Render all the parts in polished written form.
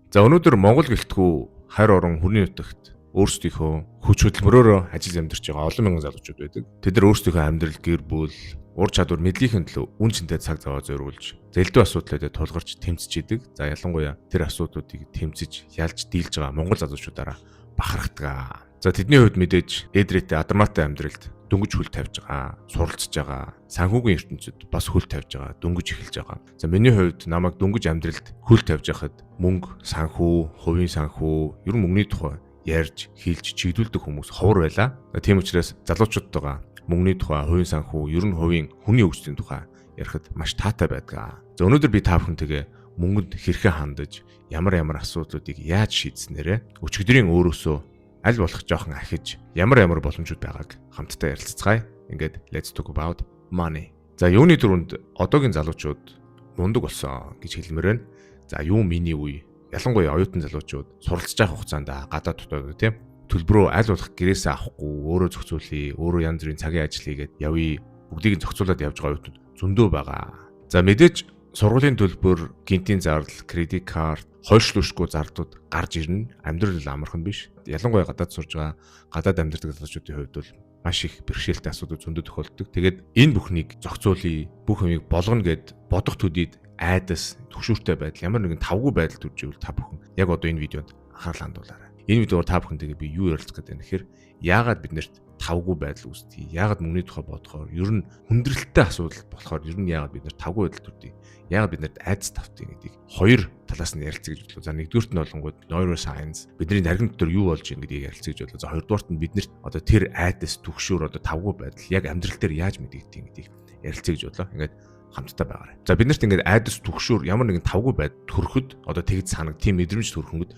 За, өнөөдөр Монгол гэлтгүй харь орон хүний нутагт өөрсдийнхөө хүч хөдөлмөрөөрөө ажил амьдарч байгаа олон мянган залуучууд байдаг. Тэд нар өөрсдийнхөө амьдрал, гэр бүл, ур чадвар, мэдлэгийн төлөө үн цэнтэй цаг зав зориулж, зэлдүү асуудлуудад тулгарч тэмцэж идэг. За, ялангуяа тэр асуудлуудыг тэмцэж, ялж дийлж байгаа монгол залуучуудаараа бахархдаг. За, тэдний хувьд мэдээж ээдрээтэй адармаатай амьдралд дөнгөж хөл тавьж байгаа, суралцж байгаа, санхүүгийн ертөнцид бас хөл тавьж байгаа, дөнгөж эхэлж байгаа. За, миний хувьд намайг дөнгөж амьдралд хөл тавьж байхад мөнгө, санхүү, хувийн санхүү, ер нь мөнгөний тухай ярьж, хэлж, чиглүүлдэг хүмүүс ховор байлаа. Тийм учраас залуучуудтайгаа мөнгөний тухай, хувийн санхүү, ер нь хувийн хүний хөгжлийн тухай ярихад маш таатай байдаг. За, өнөөдөр би та бүхэнтэйгээ мөнгөнд хэрхэн хандаж, ямар ямар асуудлуудыг яаж шийдснээрээ өчигдрийн өөрөөсөө аль болох жоохон ахиж ямар ямар боломжууд байгааг хамтдаа ярилцацгаая. Ингээд let's talk about money. За, юуны түрүүнд одоогийн залуучууд мундаг болсон гэж хэлмээр байна. За, юу миний үе, ялангуяа оюутан залуучууд суралцж явах хугацаанд гадаад дотоод, тийм, төлбөрөө аль болох гэрээсээ авахгүй, өөрөө зохицуулъя, өөрөө янз бүрийн цагийн ажил хийгээд явъя, бүгдийг нь зохицуулаад явж байгаа оюутнууд зөндөө байгаа. За, мэдээж сургуулийн төлбөр, гэнэтийн зардал, кредит карт, хойшлуушгүй зардлууд гарч ирнэ. Амьдрал амархан биш. Ялангуяа гадаад сурж байгаа, гадаад амьдардаг залуучуудын хувьд бол маш их бэрхшээлтэй асуудал зөндөө тохиолддог. Тэгээд энэ бүхнийг зохицуулъя, бүх юмыг болгоно гэд бодох төдийд айдас, түгшүүртэй байдал, ямар нэгэн тавгүй байдал төрж ивэл та бүхэн яг одоо энэ видеонд анхаарал хандуулаарай. Энэ видеоор та бүхэнтэйгээ би юу ярилцах гэдэг юм гэхээр яагаад бид нарт тавгүй байдал үүсдэг? Яагаад мөнгөний тухай бодохоор, ер нь хүндрэлтэй асуудал болохоор ер нь яагаад бид нар тавгүй байдал төрдөг? Яагаад бид нарт айдас тавтдаг гэдгийг хоёр талаас нь ярилцъя гэж бодлоо. За, нэгдүгээрт нь болонгууд neuroscience, бидний тархин дотор юу болж байна гэдгийг ярилцъя гэж бодлоо. За, хоёрдугаарт нь биднэрт одоо тэр айдас, түгшүүр, одоо тавгүй байдал яг амьдрал дээр яаж мэдэгддэг гэдгийг ярилцъя гэж бодлоо. Ингээд хамтдаа байгаарай. За, бид нарт ингээд айдас, түгшүүр, ямар нэгэн тавгүй байдал төрөхөд, одоо тэгж санаг, тийм мэдрэмж төрөхөд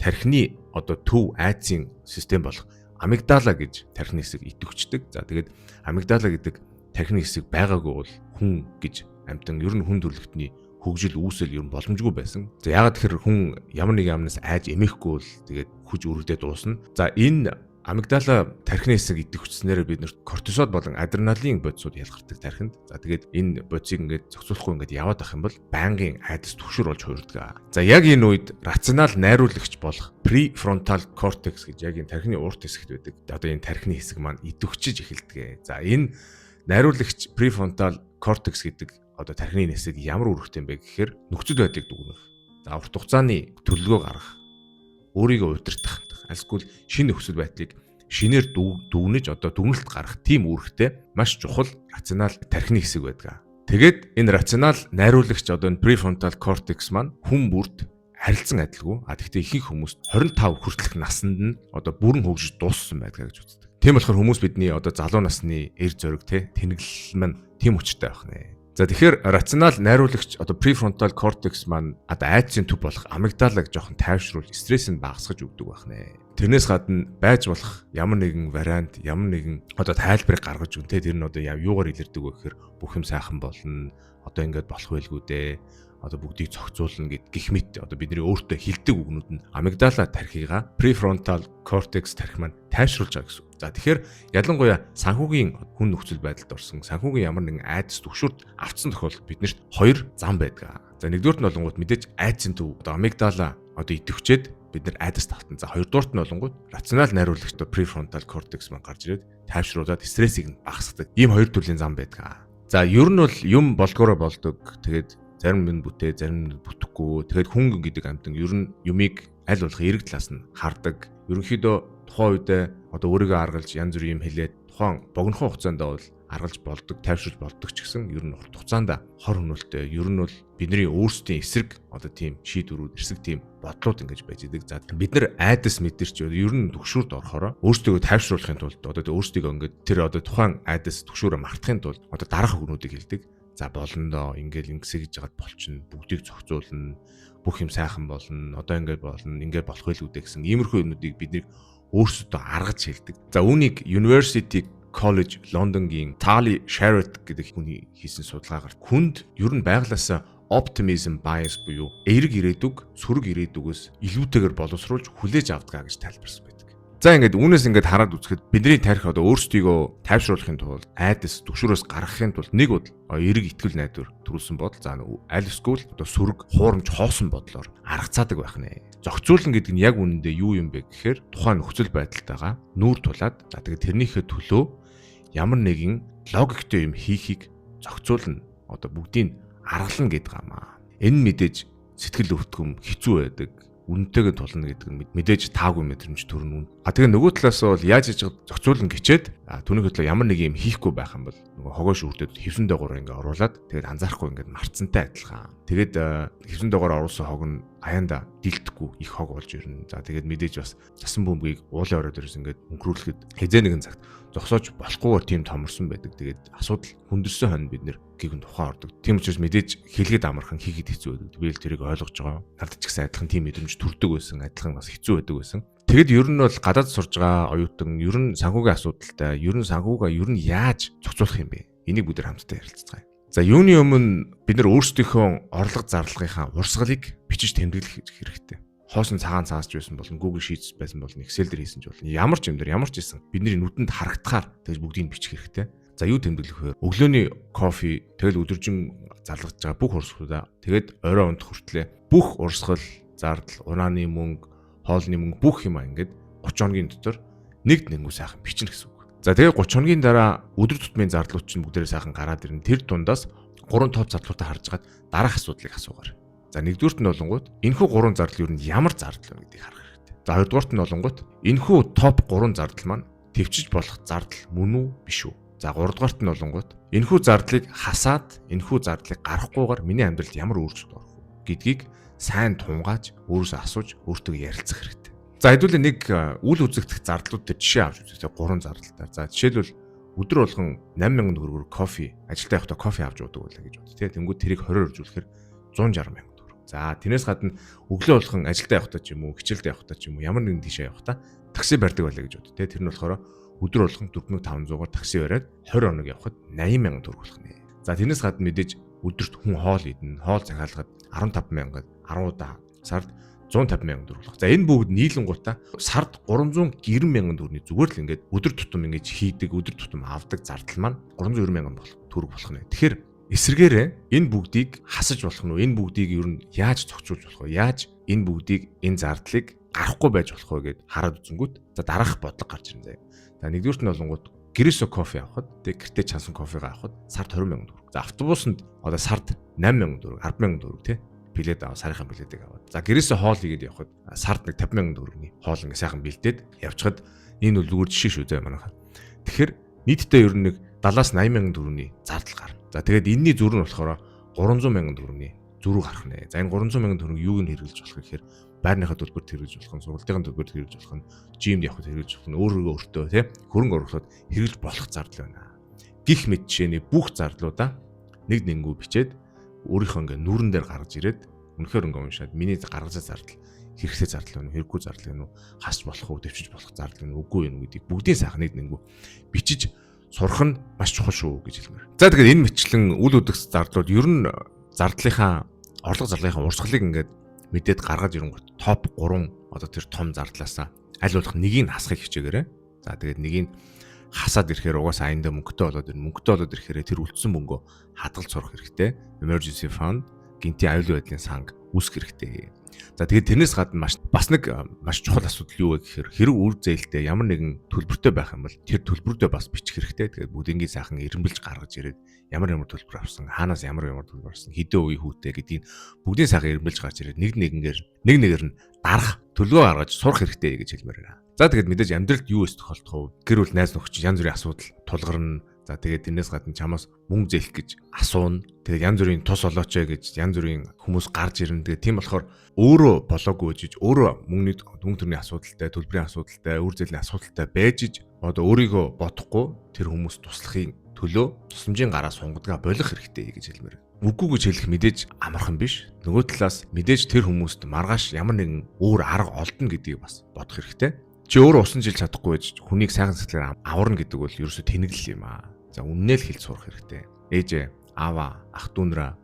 тархины одоо төв айдсын систем болох амигдала гэж тархины хэсэг идэвхждэг. За, тэгээд амигдала гэдэг тархины хэсэг байгаагүй бол хүн гэж амьтан, ер нь хүн төрөлхтний хөгжил үүсэл ер нь боломжгүй байсан. За, яагаад тэгэхээр хүн ямар нэг юмнаас айж эмээхгүй бол тэгээд хүч өргөдөө дуусна. За, энэ амигдала тархины хэсэг идэвхжсэнээр бид нарт кортизол болон адреналин бодисууд ялгардаг тархинд. За, тэгээд энэ бодисыг ингээд зохицуулахгүй ингээд яваад ах юм бол байнгын айдас, түгшүүр болж хувирдаг. За, яг энэ үед рационал найруулагч болох prefrontal cortex гэж яг энэ тархины урт хэсэгт байдаг. Одоо энэ тархины хэсэг маань идэвхжиж эхэлдэг. За, энэ найруулагч prefrontal cortex гэдэг одоо тархины хэсэг ямар үүрэгтэй юм бэ гэхээр нөхцөл байдлыг дүгнэх. За, урт хугацааны төлөвлөгөө гаргах, өөрийгөө удирдах, альсгүй шинэ нөхцөл байдлыг шинээр дүгнэж, одоо дүгнэлт гаргах тийм үүрэгтэй маш чухал рационал тархины хэсэг байдаг. Тэгээд энэ рационал найруулагч, одоо энэ prefrontal cortex маань хүн бүрд харилцан адилгүй. А тэгвэл ихэнх хүмүүст 25 хүртэлх насанд нь одоо бүрэн хөгжиж дууссан байдаг гэж үздэг. Тийм болохоор хүмүүс бидний одоо залуу насны эр зориг, те, тэнэглэл маань тийм учиртай байх нэ. За, тэгэхээр рационал найруулагч одоо prefrontal cortex маань одоо айдсын төв болох амигдалаг жоохон тайвшруул, стрессийг багасгаж өгдөг байх нэ. Тэрнээс гадна байж болох ямар нэгэн вариант, ямар нэгэн одоо тайлбарыг гаргаж өгнө, те. Тэр нь одоо юугаар илэрдэг вэ гэхээр бүх юм сайхан болно. Одоо ингээд болох байлгүй дээ, одоо бүгдийг зохицуулна гэд гих мэт одоо бидний өөртөө хэлдэг үгнүүд нь амигдала тархигаа, prefrontal cortex тархи маань тайвшруулж байгаа гэсэн. За, тэгэхээр ялангуяа санхүүгийн хүн нөхцөл байдалд орсон, санхүүгийн ямар нэгэн айдас, түгшүүрт автсан тохиолдолд биднэрт хоёр зам байдаг. За, нэгдүгээрт нь болонгууд мэдээж айдсын төв одоо амигдала одоо идэвхжээд бид нар айдас тавтан. За, хоёрдугаарт нь болонгууд рационал найруулагч prefrontal cortex маань гарч ирээд тайвшруулад стрессийг нь багасгадаг. Ийм хоёр төрлийн зам байдаг. За, ер нь бол юм болдгоороо болдог. Тэгээд зарим нь бүтээ, зарим нь бүтэхгүй. Тэгээд хүн гэдэг амьтан ер нь юмыг аль болох эерэг талаас нь хардаг. Ерөнхийдөө тухайн үедээ одоо өөрийгөө аргалж, янз бүрийн юм хэлээд тухайн богинохон хугацаанд бол аргалж болдог, тайвшруулж болдог ч гэсэн ер нь урт хугацаанд хор хөнөөлтэй. Ер нь бол бидний өөрсдийн эсрэг одоо тийм шийдвэрүүд, эсрэг тийм бодлууд ингэж байж идэг. За, бид нар айдас мэдэрч, ер нь түгшүүрт орохороо өөрсдийгөө тайвшруулахын тулд, одоо өөрсдийгөө ингээд тэр одоо тухайн айдас, түгшүүрээ мартахын тулд одоо дараах үгнүүдийг хэлдэг. За, болондоо, ингээл ингэсэ гэж яагаад болчихно, бүгдийг зохицуулна, бүх юм сайхан болно, одоо ингээд болно, ингээд болох байлгүй дээ гэсэн иймэрхүү юмнуудыг бидний өөрсдөө аргаж хэлдэг. За, үүнийг University College London-гийн Tali Sharot гэдэг хүний хийсэн судалгаагаар хүнд ер нь байглаасаа optimism bias буюу эерэг ирээдүг сөрөг ирээдүгөөс илүүтэйгээр боловсруулж хүлээж авдаг гэж тайлбарсан байдаг. За ингээд үүнээс ингээд хараад үзэхэд бидний тарих одоо өөрсдийгөө тайвшруулахын тулд айдас түгшүүрээс гаргахын тулд нэг бодол эрэг итгэл найдвар төрүүлсэн бодол, за аль эсвэл одоо сөрөг хуурамч хоосон бодлоор аргацаадаг байх нэ. Зохицуулна гэдэг нь яг үнэндээ юу юм бэ гэхээр тухайн нөхцөл байдалтайгаа нүүр тулаад, за тэгээд тэрнийхээ төлөө ямар нэгэн логиктой юм хийхийг зохицуулна. Одоо бүгдийг аргална гэдэг юм аа. Энэ мэдээж сэтгэл өвтгөм хэцүү байдаг. Үнэнтэйгээ тулна гэдэг нь мэдээж таагүй мэдрэмж төрнө. А тэгээ нөгөө талаас бол яаж хийж зохицуулна гэчээд түүний хөтлөө ямар нэг юм хийхгүй байх юм бол нөгөө хогоо шүртэд хевсэн дагуур ингээ оруулаад тэгээд анзаарахгүй ингээд марцсантай адилхан. Тэгээд хевсэн дагуур оруулсан хог нь аяанда дилтэхгүй их хог болж ирнэ. За тэгээд мэдээж бас засан бөмбөгийг уулын орой дээрээс ингээд өнгөрүүлэхэд хизээ нэгэн цагт зогсоож болохгүйгээр тийм томорсон байдаг. Тэгээд асуудал хүндэрсэн хонь бид нэр гинт тухайн ордог. Тийм учраас мэдээж хэлгээд амархан хийхэд хэцүү байдаг. Би л тэрийг ойлгож байгаа. Надад ч гэсэн адилхан тийм мэдрэмж төрдөг байсан. Адилхан бас хэцүү байдаг байсан. Тэгэд ер нь бол гадаад сурж байгаа оюутан ер нь санхүүгийн асуудалтай, ер нь санхүүгээ ер нь яаж зохицуулах юм бэ? Энийг бүгд хамтдаа ярилцгаая. За юуны өмнө бид нар өөрсдийнхөө орлого зарлагынхаа урсгалыг бичиж тэмдэглэх хэрэгтэй. Хоосон цагаан цаас ч байсан болно, Google Sheets байсан болно, Excel дээр хийсэн ч болно. Ямар ч юм дээр ямар ч байсан бидний нүдэнд харагдахаар тэгж бүгдийг бичих хэрэгтэй. За юу тэмдэглэх вэ? Өглөөний кофе, тэгэл өдөржин залгаж байгаа бүх урсгалуудаа тэгээд орой унтах хүртлээ бүх урсгал, зардал, унааны мөнгө, хоолны мөнгө бүх юм ингээд 30 хоногийн дотор нэг нэнгүү сайхан бичнэ гэсэн үг. За тэгээд 30 хоногийн дараа өдөр тутмын зардлууд чинь бүгдээрээ сайхан гараад ирнэ. Тэр дундаас 3 топ зардлуудаа харж хагаад дараах асуудлыг асуугаар. За нэгдүгüрт нь болонгууд энэхүү 3 зардал юу нь ямар зардал вэ гэдгийг харах хэрэгтэй. За хоёрдугаарт нь болонгууд энэхүү топ 3 зардал маань төвчж болох зардал мөн үү биш үү? За гуравдугаарт нь болонгууд энэхүү зардлыг хасаад энэхүү зардлыг гаргахгүйгээр миний амьдралд ямар өөрчлөлт орох вэ гэдгийг сайн тунгааж өөрөөсөө асууж өөртөө ярилцах хэрэгтэй. За хэдүүлээ нэг үл үзэгдэх зардлууд дээр жишээ авч үзье. 3 зардалтай. За жишээлбэл өдөр болгон 8000 төгрөгөөр кофе ажилдаа явахдаа кофе авч уудаг байлаа гэж бод. Тэ тэнгууд тэрийг 20-оор үржүүлэхээр 160 000 төгрөг. За тэрнээс гадна өглөө болгон ажилдаа явахдаа ч юм уу, хичээлдээ явахдаа ч юм уу ямар нэгэн тийшээ явахдаа такси барьдаг байлаа гэж бод. Тэ тэр нь болохоор өдөр болгон 4500-аар такси бариад 20 хоног явхад 80 000 төгрөг болох нэ. За тэрнээс гадна мэдээж өдөрт хүн хоол идэнэ. Хоол захиалгад 15 000-ад 10 удаа сард 150 000 төгрөг болох. За энэ бүгд нийлэнгуутаа сард 390 000 төгрөгийн зүгээр л ингээд өдөр тутам ингэж хийдэг, өдөр тутам авдаг зардал маань 390 000 болох төгрөг болох нэ. Тэгэхээр эсвэргээрээ энэ бүгдийг хасаж болох нь уу? Энэ бүгдийг ер нь яаж зохицуулж болох вэ? Яаж энэ бүгдийг энэ зардлыг гарахгүй байж болох вэ гэд хараад үзэнгүүт за дараах бодлого гарч ирнэ заяа. За нэгдүгüрт нь болонгууд гэрээсээ кофе авахад тэг гэртээ чансан кофегаа авахад сард 20 000 төгрөг. За автобусанд одоо сард 8 000 төгрөг, 10 000 төгрөг тий билет аваа, сарынхаа билетийг аваад. За гэрээсээ хоол хийгээд явхад сард нэг 50 000 төгрөгийн хоол ингээ сайхан бэлдээд явчихад энэ бол зүгээр жишээ шүү заяа манайхаа. Тэгэхээр нийтдээ ер нь нэг 70-аас 80 000 төгрөгийн зардал гарна. За тэгээд энэний зүр нь болохоор 300 000 төгрөгийн зүрүү гарах нэ. За энэ 300 000 төгрөг юуг нь хэрэглэж болох вэ гэхээр байрныхаа төлбөрт хэрэглэж болох нь, сургуулийн төлбөрт хэрэглэж болох нь, жимд явахад хэрэглэж болох нь, өөрийгөө өөртөө тий хөрөнгө оруулахад хэрэглэж болох зардал байна. Гэх мэт жишээний бүх зардлуудаа нэг нэнгүү бичээд өөрийнхөө ингээ нүүрэн дээр гаргаж ирээд үнэхээр ингээ уншаад миний гаргаж зардал хэрэгтэй зардал байна уу, хэрэггүй зардал байна уу, хасч болох уу, дэвчиж болох зардал байна уу, үгүй юм гэдгийг бүгдийн сайхан нэг нэнгүү бичиж сурах нь маш чухал шүү гэж хэлмээр. За тэгэхээр энэ мэтчлэн үл үдгс зардлууд ер нь зардлынхаа орлого зарлахынхаа урсгалыг ингээд мэдээд гаргаж ирэнгүүт топ 3 одоо тэр том зардлаасаа аль болох нэгийг хасахыг хичээгээрэй. За тэгээд нэгийг хасаад ирэхээр угаасаа аяндаа мөнгөтэй болоод ирнэ. Мөнгөтэй болоод ирэхээр тэр үлдсэн мөнгөө хадгалж сурах хэрэгтэй. Emergency fund, гинтийн аюулгүй байдлын санг үүсгэх хэрэгтэй. За тэгээд тэрнээс гадна маш бас нэг маш чухал асуудал юу вэ гэхээр хэрэг үр зээлтэй ямар нэгэн төлбөртэй байх юм бол тэр төлбөрдөө бас бичих хэрэгтэй. Тэгээд бүгднийг сайхан эрэмбэлж гаргаж ирээд ямар ямар төлбөр авсан, хаанаас ямар ямар төлбөр авсан, хэдэн үе хүүтэй гэдгийг бүгдийг сайхан эрэмбэлж гарч ирээд нэг нэгнээр нэг нэгээр нь дарах төлөвлөгөө гаргаж сурах хэрэгтэй гэж хэлмээр байна. За тэгээд мэдээж амьдралд юу эс тохиолдох вэ? Гэр бүл, найз нөхөд янз бүрийн асуудал тулгарна. За тэгээд тэрнээс гадна чамаас мөнгө зээлэх гэж асууна. Тэгээд янз бүрийн тус олооч ээ гэж янз бүрийн хүмүүс гарч ирнэ. Тэгээд тийм болохоор өөрөө болоогүй жиж өөрөө мөнгөний мөнгө төрний асуудалтай, төлбөрийн асуудалтай, үр зээлийн асуудалтай байж иж одоо өөрийгөө бодохгүй тэр хүмүүс туслахын төлөө тусламжийн гараа сунгадгаа болох хэрэгтэй гэж хэлмээр. Үгүй гэж хэлэх мэдээж амархан биш. Нөгөө талаас мэдээж тэр хүмүүст маргааш ямар нэгэн өөр арга олдно гэдгийг бас бодох хэрэгтэй. Чи өөрөө усан жил чадахгүй байж хүнийг сайхан сэтгэлээр аварна гэдэг бол ерөөсөө тэнэглэл юм аа. За үннээ л хэлж сурах хэрэгтэй. Ээжээ, аава, ах дүүнраа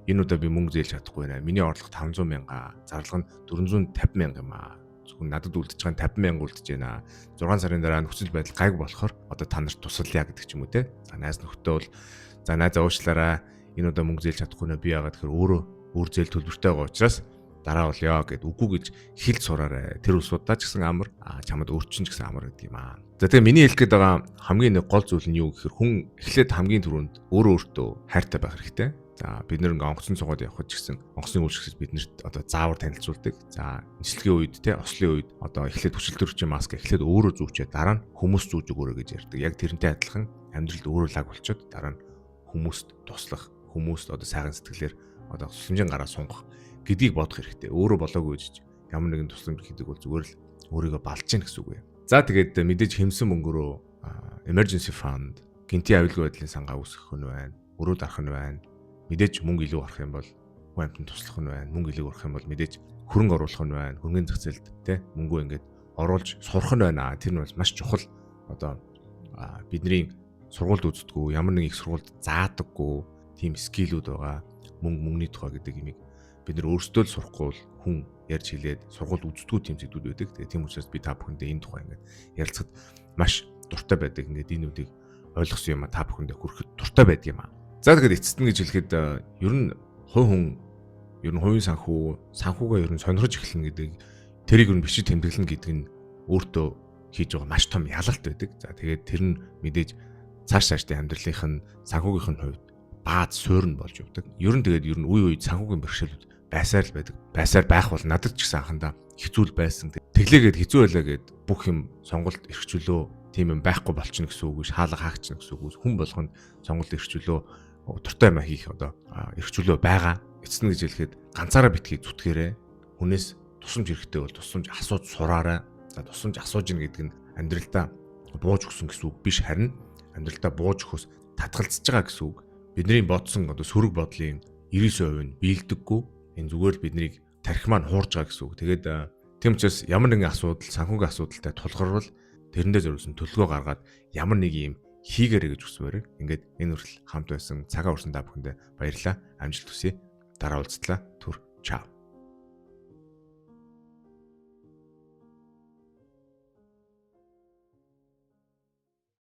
энэ удаа би мөнгө зээлж чадахгүй байна. Миний орлого 500 мянга, зарлага нь 450 мянга юм аа. Зөвхөн надад үлдэж байгаа нь 50 мянга үлдэж байна. 6 сарын дараа нөхцөл байдал гайгүй болохоор одоо та нарт туслая гэдэг ч юм уу те. За найз нөхдөд бол за найзаа уучлаарай. Энэ удаа мөнгө зээлж чадахгүй нэ би яагаад тэгэхээр өөрөө өөр зээл төлбөртэй байгаа учраас дараа болёо гэд үгүй гэж хэлж сураарай. Тэр улсуудаа ч гэсэн амар, чамд өөрчн ч гэсэн амар гэдэг юм аа. За тэгээ миний хэлэх гээд байгаа хамгийн нэг гол зүйл нь юу гэхээр хүн эхлээд хамгийн түрүүнд өөрөө өөртөө хайртай байх хэрэгтэй. За бид нэр ингээ онгоцон суугаад явхад ч гэсэн онгоцны үйлчлэгч биднэрт одоо заавар танилцуулдаг. За нислэгийн үед те ослын үед одоо эхлээд хүчил төрөгчийн маск эхлээд өөрөө зүүчээ дараа нь хүмүүс зүүж өгөөрэй гэж ярьдаг. Яг тэрнтэй адилхан амьдралд өөрөө лаг болчоод дараа нь хүмүүст туслах, хүмүүст одоо сайхан сэтгэлээр одоо тусламжийн гараа сунгах гэдгийг бодох хэрэгтэй. Өөрөө болоогүй гэж ямар нэгэн тусламж хийдэг бол зүгээр л өөрийгөө балж гин гэсэн үг ээ. За тэгээд мэдээж хэмсэн мөнгөрөө emergency fund, гинтийн аюулгүй байдлын сангаа үүсгэх нь байна. Өрөө дарах нь байна. Мэдээж мөнгө илүү гарах юм бол хүн амьтанд туслах нь байна. Мөнгө илүү гарах юм бол мэдээж хөрөнгө оруулах нь байна. Хөрөнгөний зах зээлд тэ мөнгөө ингээд оруулж сурах нь байна. Тэр нь бол маш чухал. Одоо бидний сургуульд үздэггүй, ямар нэг их сургуульд заадаггүй тийм skill үүд байгаа. Мөнгө мөнгөний тухай гэдэг юмыг бид нар өөрсдөө л сурахгүй бол хүн ярьж хэлээд сургуульд үздэггүй тийм зүйлүүд байдаг. Тэгээ тийм учраас би та бүхэндээ энэ тухай ингээд ярилцахад маш дуртай байдаг. Ингээд энэ үдийг ойлгосон юм а та бүхэндээ хүрэхэд дуртай байдаг юм а. За тэгэхээр эцэст нь гэж хэлэхэд ер нь хувь хүн ер нь хувийн санхүү, санхүүгээ ер нь сонирхож эхэлнэ гэдэг тэрийг ер нь бичиж тэмдэглэнэ гэдэг нь өөртөө хийж байгаа маш том ялалт байдаг. За тэгээд тэр нь мэдээж цааш цаашдын амьдралынх нь санхүүгийнх нь хувьд бааз суурь нь болж явдаг. Ер нь тэгээд ер нь үе үед санхүүгийн бэрхшээлүүд байсаар л байдаг. Байсаар байх бол надад ч гэсэн анхандаа хэцүү л байсан. Тэглээгээд хэцүү байлаа гэд бүх юм сонголт эрхчлөө тийм юм байхгүй болчихно гэсэн үг биш, хаалга хаагчна гэсэн үг. Хүн болгонд сонголт эрхчлөө дуртай юм хийх одоо эрхчлөө байгаа. Эцэст нь гэж хэлэхэд ганцаараа битгий зүтгэрээ. Хүнээс тусламж хэрэгтэй бол тусламж асууж сураарай. За тусламж асууж ийн гэдэг нь амьдралдаа бууж өгсөн гэсэн үг биш, харин амьдралдаа бууж өгөхөөс татгалзаж байгаа гэсэн үг. Бидний бодсон одоо сөрөг бодлын 99% нь биелдэггүй. Энэ зүгээр л биднийг тархи маань хуурж байгаа гэсэн үг. Тэгээд тийм учраас ямар нэгэн асуудал, санхүүгийн асуудалтай тулгарвал тэрэндээ зориулсан төлөвлөгөө гаргаад ямар нэг юм хийгээрэй гэж хүсмээр. Ингээд энэ хүртэл хамт байсан цагаа өрсөн та бүхэндээ баярлалаа. Амжилт хүсье. Дараа уулзтлаа. Түр чао.